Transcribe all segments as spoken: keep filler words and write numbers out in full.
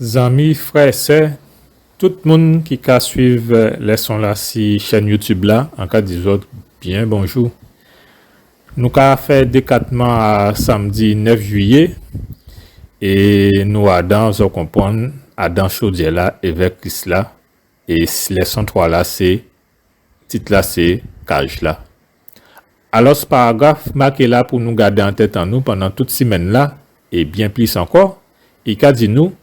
Zanmi, frè, sè, tout moun ki ka suiv, euh, lèson-la si chèn YouTube la, an ka di zòt byen bonjou. Nou ka fè dékatman a sanmdi nèf juiyé, é nou adan, zò konprann, adan chodyè-la, évè Kris-la, é s-, lèson twa la, sé, tit-la sé kaj-la. Alòs, paragraf maké la pou nou gadé an tèt an nou pandan tout simenn-la, é byen plis ankò, i ka di nou,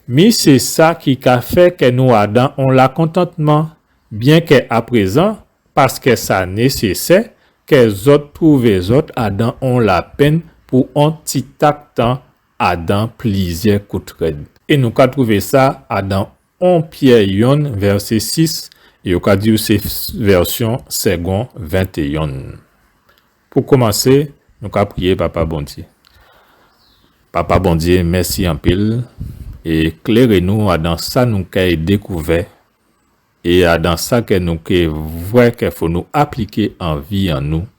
mi sé sa ki ka fè kè nou adan on lakontantman, byen kè aprézan, paskè sa nésésè, kè zòt twouvé zòt adan on lapenn pou on titak tan adan plizyè kout rèd. É nou ka twouvé sa adan on Pyè yonn, vèsé sis, é yo ka di'w sé vèsyon Segond ventéyonn. Pou komansé, nou ka priyé Papa Bondyé. Papa Bondyé, mèsi anpil, é kléré nou adan sa nou kay dékouvè, é adan sa kè nou ké vwè kè fo nou apliké an vi an nou.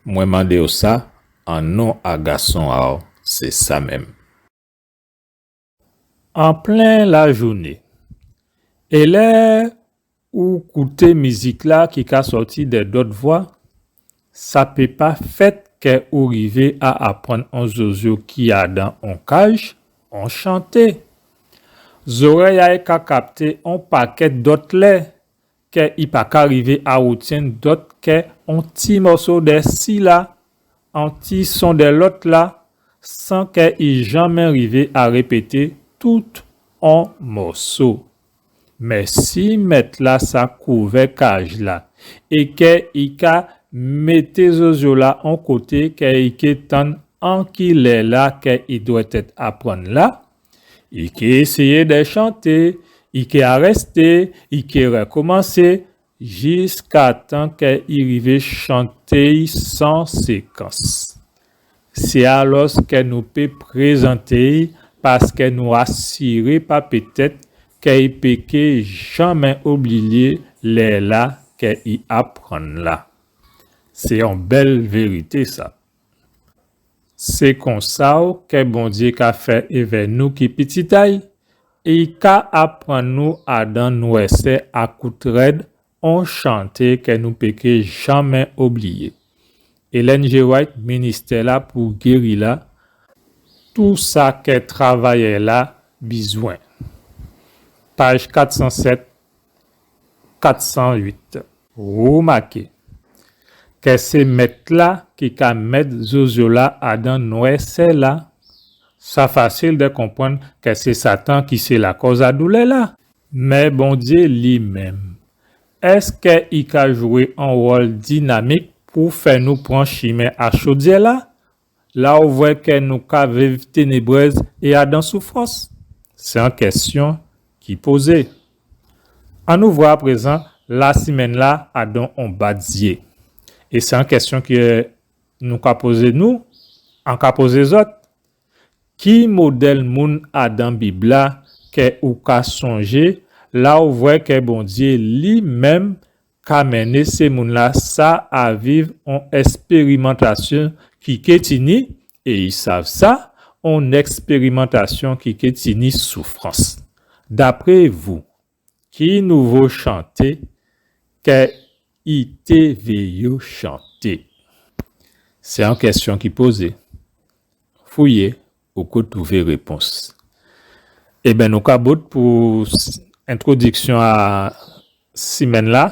Mwen mandé'w sa, an non a Gason a'w, sé sa menm. An plen lajouné. É lè ou kouté mizik-la ki ka sòti dè dòt vwa, sa pé pa fèt kè ou rivé a aprann on zozyo ki adan on kaj, on chanté. Zòrèy a'y ka kapté on pakèt dòt lè, kè i pa ka rivé a woutyenn dòt kè on ti mòso dè si-la, on ti son dè lòt-la, san kè i janmé rivé a répété tout on mòso. Mé si Mèt-la sa kouvè kaj-la, é kè i ka mété zozyo-la on koté kè i ké tann an ki lè-la kè i dwètèt aprann la, i ké éséyé dè chanté, i ké arèsté, i ké rèkomansé, jiskatan kè i rivé chanté'y san sékans. Sé alòs kè nou pé prézanté'y, paskè nou asiré pa pétèt kè i pé ké janmé obliyé lè-la kè i aprann la. Sé on bèl vérité sa. Sé konsa kè Bondyé ka fè évè nou ki pitit a'y, i ka aprann nou adan nwèsè a kout rèd, on chanté kè nou pé ké janmé obliyé. Ellen G. White, Ministè-la pou géri la, tou sa kè travayè-la bizwen. Paj kat san sèt, kat san uit. Rèmaké kè sé Mèt-la ki ka mèt zozyo-la adan nwèsè-la. Sa fasil dè konprann kè sé Satan ki sé lakòz a doulè-la. Mé Bondyé li menm, èskè i ka jwé on wòl dinamik pou fè nou pran chimen a chodyè-la? La ou vwè kè nou ka viv ténébrèz é adan soufrans? Sé on kèsyon ki pozé. Annou vwè aprézan lasimenn-la adan on bat zyé. É sé on kèsyon kè nou ka pozé nou, an ka pozé zòt. Ki modèl moun adan Bib-la kè ou ka sonjé, la ou vwè kè Bondyé li menm ka mennen sé moun-lasa a viv on èspérimantasyon ki ké tini, é i sav sa, on èspérimantasyon ki ké tini soufrans. Dapré vou, ki nouvo chanté kè i té vé yo chanté? Sé on kèsyon ki pozé. Fouyé, ou ké twouvé répons. Ében, nou ka bout pou s-, entwodiksyon a simenn-la.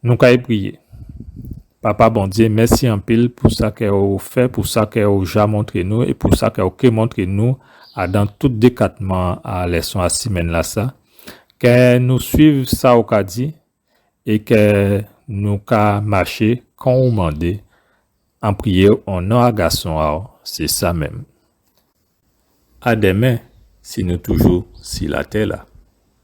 Nou kay priyé. Papa Bondyé, mèsi anpil pou sa kè ou fè, pou sa kè ou ja montré nou é pou sa kè ou ké montré nou adan tout dékatman a lèson a simenn-lasa. Kè nou suiv sa ou ka di é kè nou ka maché kon ou mandé. An priyé o non a Gason a'w, sé sa menm. A dèmen, si nou toujou si latè-la.